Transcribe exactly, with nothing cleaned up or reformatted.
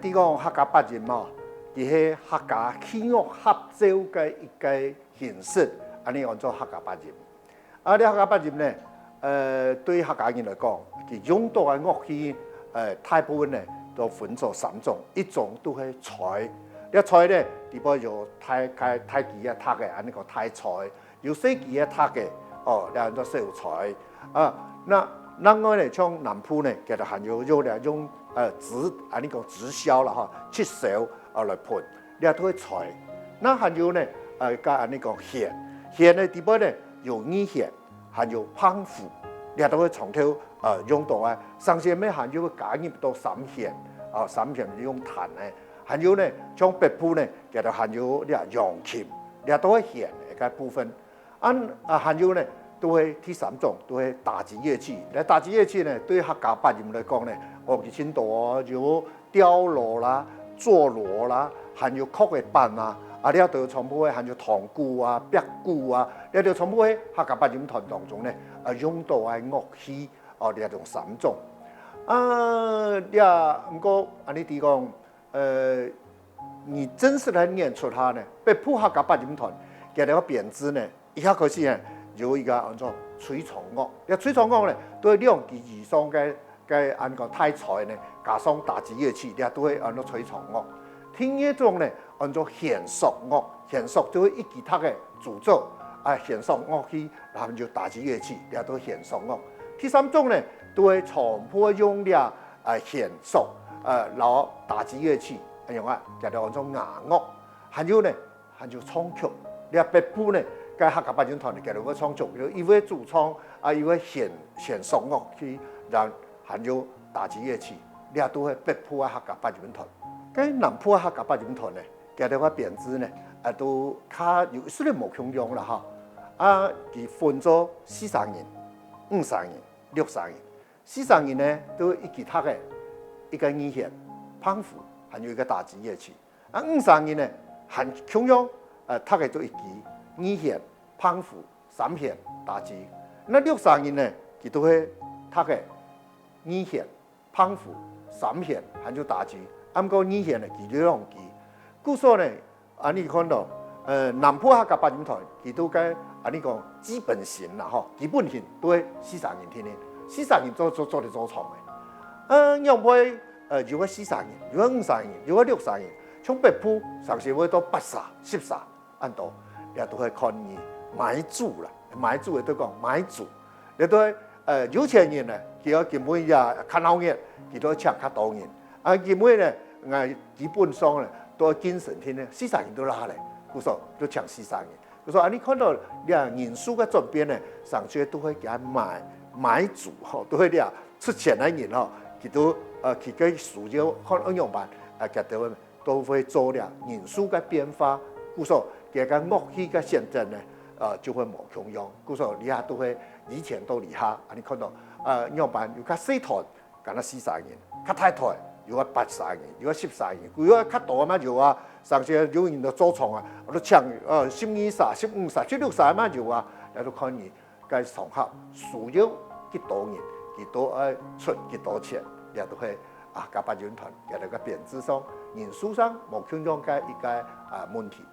你講客家八音吼，佢係客家器樂合奏个一个形式，恁呢安做客家八音。啊，這客家八音呢，呃，對客家人來講，佢用到个樂器，呃，大部分呢都分做三種，一種都係吹，這吹呢，底背有大大大支个笛个，恁呢講大吹，有細支个笛个，哦，這安做小吹。啊，該另外呢，像南部呢，佢就還有用這用呃直，恁呢講直簫啦吼，直簫啊來歕，這都係吹。該還有呢，呃，該恁呢講弦，弦呢底背呢有二弦，還有碰胡，這都係長透呃用到个。甚至乜還有加入到三弦，啊，三弦用彈个。還有呢，像北部呢，佢就還有這揚琴，這都係弦个部分。 恁啊，還有呢，都係第三種，都係打擊樂器。該打擊樂器呢，對客家八音來講呢，哦，佢盡多哦，有吊鑼啦、座鑼啦，還有曲仔板啊，啊，這兜全部係還有銅鼓啊、壁鼓啊，這兜全部係客家八音團當中呢，啊，用到个樂器，哦，這種三種。啊，這毋過恁呢知講，呃，你正式來演出下呢，北部客家八音團，佢兜个編制呢， 一下開始呢，有一个安做吹奏樂。這吹奏樂呢，都係兩支以上个个安講大吹呢，加上打擊樂器，這都係安做吹奏樂。第二種呢，安做弦索樂，弦索就係一支笛个主奏，啊，弦索樂器，然後就打擊樂器，這都係弦索樂。第三種呢，都係全部用這啊弦索，呃，摎打擊樂器，恁樣啊，這就安做雅樂。還有呢， 還有唱曲。這北部呢，个客家八音團呢，佢兜會唱曲，有一位主唱，啊，一位弦弦索樂器，然後還有打擊樂器，這都係北部个客家八音團。該南部个客家八音團呢，佢兜个編制呢，啊，都較有一息仔無共樣啦哈。啊，佢分做四聲音、五聲音、六聲音。四聲音呢，都一支笛个，一个二弦、碰胡，還有一个打擊樂器。 啊，五聲音呢，還共樣，呃，笛仔就一支，二弦、碰胡、三弦、打擊。該六聲音呢，佢都係笛仔、二弦、碰胡、三弦，還有打擊。啊，毋過二弦呢，佢就兩支。故所呢，恁呢看到，呃，南部客家八音團，佢都个，恁呢講基本型啦吼，基本型都係四聲音定定，四聲音做做做得做唱个。呃，仰會 呃，有个四聲音，有个五聲音，有个六聲音，像北部常時會到八聲、十聲恁多，這都係看你買主啦，買主个都講買主，這都係，呃，有錢人呢，佢愛今晡日啊較鬧熱，佢都愛請較多人。啊，今晡日呢，𠊎基本上呢，都愛謹慎定呢，四聲音都落下來，故所都請四聲音。 所以恁呢看到這人數个轉變呢，常時都會驚買買主吼，都會這出錢个人吼，佢都呃佢个需要看愛仰般，啊，佢兜都會做這人數个變化，故所佢个樂器个選擇呢，呃，就會無共樣。故所這下都會以前到這下，恁呢看到呃仰般有較細團， 敢若四聲音，較大台有个八聲音，有个十聲音，有个較多嘛有啊。常時有人就做場啊，都請呃十二聲、十五聲、十六聲嘛有啊。這都看你个場合需要幾多人，佢都愛出幾多錢，這都係啊，甲八音團佢兜个編制上、人數上無共樣个一个啊問題。